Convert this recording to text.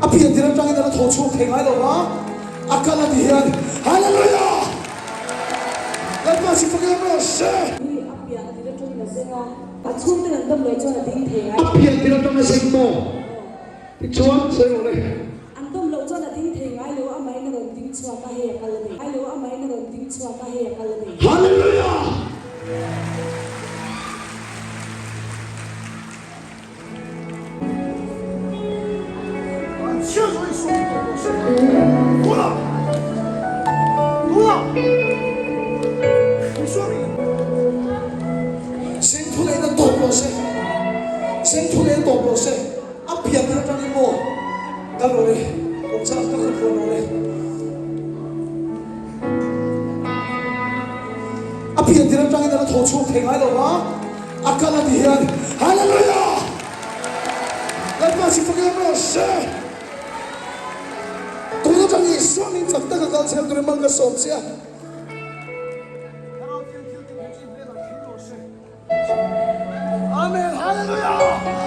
A pian tir atangin a la thaw chhuak thei ngai lo va, a kal a ti hian Hallelujah! Lalpa chu fakin awm rawh se! Hi a pian tir atangin a zeng a, a chhungten an dam loh chuan a ding thei ngai A pian tir atang a zeng maw? Tichuan sawi rawh le. An dam loh chuan a ding thei ngai lo, amahin a rawn ding chhuak a, hei a kal a ni. Ngai lo, amahin a rawn ding chhuak a, hei a kal a ni. Hallelujah! Sengthuleina tawp rawh se, Sengthuleina tawp rawh se, a pian tir atangin maw kal rawh le, kawngchang ka kut vuan rawh le. A pian tir atangin a la thaw chhuak thei ngai lo va. A kal a ti hian Hallelujah! Lalpa chu fakin awm rawh se! Tun atang Isua min chak taka kal chhel turin mal ka sawm che a.